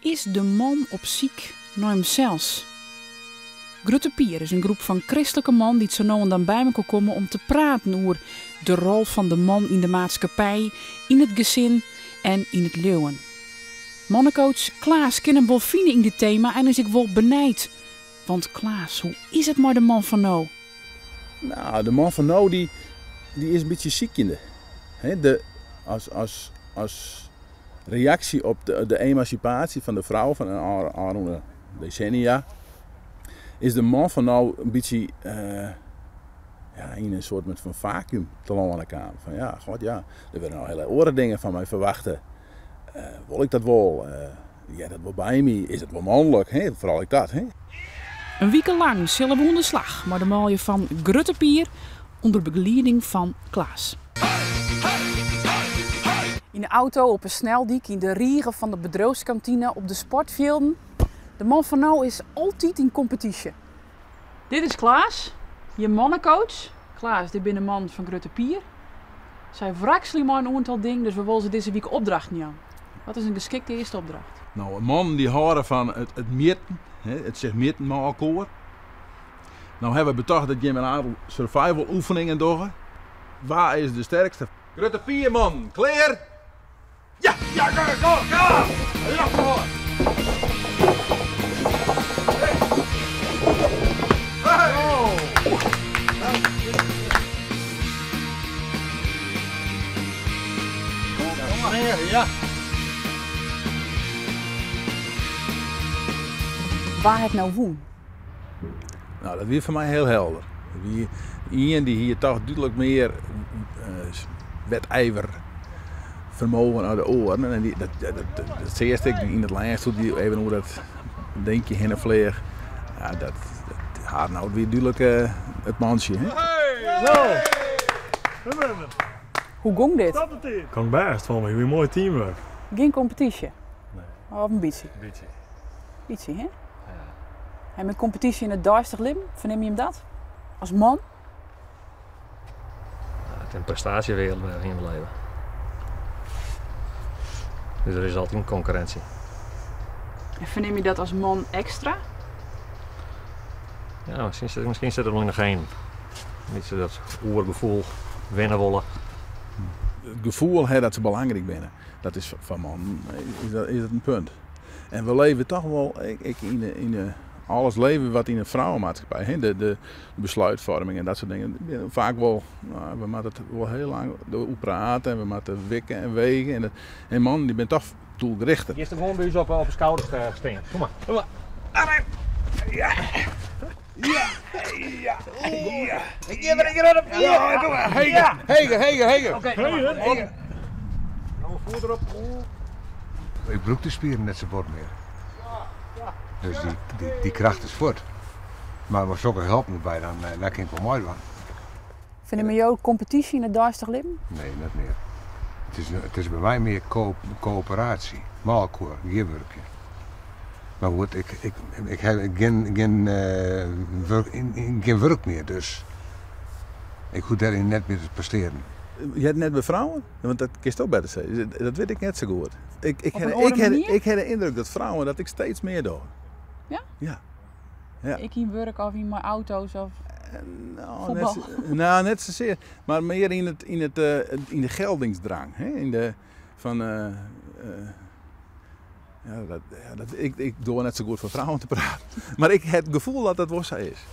Is de man op syk nei himsels? Grutte Pier is in groep fan kristlike mannen dy't sa no en dan by mekoar komme om te praten oer de rol fan de man yn de maatskippij, yn it gesin en yn it leauwen. Mannecoach Klaas kin him wol fine yn dit tema en is ek wol benijd. Want Klaas, hoe is it mei de man fan no? Nou, de man fan no dy, dy is in bytsje sykjende. Hè, de, as, as, as reaksje op de, de emansipaasje fan de frou fan de ôfrûne desennia is de man fan no in bytsje uh, ja, yn in soart fan fakuum telâne kaam. Fan ja, god ja, der wurde no hiele oare dingen fan my ferwachte. Uh, wol ik dat wol? Uh, heart dat wol by my? Is it wol manlik? Hè? Foaral ek dat. Hè? In wike lang sille we oan de slach mei de manlju fan Grutte Pier ûnder begelieding fan Klaas. Yn de auto, op 'e sneldyk, yn de rige fan de bedriuwskantine, op de sportfjilden. De man fan no is altyd yn kompetysje. Dit is Klaas, je mannecoach. Klaas, dit binne de mannen fan Grutte Pier. Sy wrakselje mei in oantal dingen, dus we wolle se dizze wike opdrachten jaan. Wat is in geskikte earste opdracht? No, mannen dy hâlde fan it mjitten, it sich mjitten mei elkoar. No hawwe we betocht dat jim in oantal survival oefeningen dogge. Wa is de sterkste? Grutte Pier mannen, klear? Ja! Ja, go, go, go! Ja, Ja. Wa hat no wûn? Nou, dat wie foar my hiel helder. Der wie ien dy hie toch dúdlik mear wedijver fermogen as de oaren. En dy, dat, dat, dat, dat seachst ek yn it lêst hoe't dy even oer dat dinkje hinne fleach. Ja, dat, dat Arnoud wie dúdlik it mantsje. Hè? Hoe gong dit? Gong bêst foar my, wie moai teamwork. Gjin kompetysje? Nee. Of in bytsje? Bytsje. Bytsje, hè? En mei kompetysje yn it deistich libben, fernimme jim dat? As man? Ja, it is in prestaasjewereld wêryn we leve. Dus der is altyd in konkurrinsje. En fernimme je dat as man ekstra? Ja, miskien sit it wol yn de genen. In bytsje dat oergefoel winne wolle. It gefoel ha dat se belangryk binne, dat is foar mannen is dat, is dat in punt. En we leve toch wol ek yn de, yn de, alles leve wat yn de vrouwenmaatschappij, hè, de besluitvorming en dat soart dingen, faak wol, nou, we moatte it wol hiel lang oer prate en we moatte wikke en wege. En, en mannen dy binne toch doelgerichter. Giest gewoan by ús op de skouders stean. Kom mar. Kom mar. Ja. Ja. Ja. Ja. Ik gean der in op. Ja, doe mar. Heger, heger, heger, heger. Oké, heger. Nou, voet erop. Ik brûk de spieren net sa bot mear. Dus dy, dy, dy kracht is fuort. Mar mei sokke help derby, dan, dan kin ik wol meidwaan. Fernimme jo kompetysje yn it deistich libben? Nee, net mear. It is by my mear koöperaasje, mei elkoar gearwurkje. Mar goed, ik, ik, ik ha gjin, gjin, wurk, gjin wurk mear, dus ik hoech dêryn net mear te prestearjen. Heart net by frouwen? Want dat kinst ook better sizze. Dat wit ik net sa goed. Ik, ik, Op in oare manier? Ik ha de yndruk dat frouwen dat ek steeds mear dogge. Ja? Ja. Ja. Ek yn wurk of yn mei auto's of Nou, voetbal? net, nou, net sasear. Mar mear yn, it, yn, it, yn de geldingsdrang. Hè? Yn de, fan, ja, dat, ja, dat, ik, ik doar net sa goed foar frouwen te praten. Mar ik ha it gefoel dat dat wol sa is.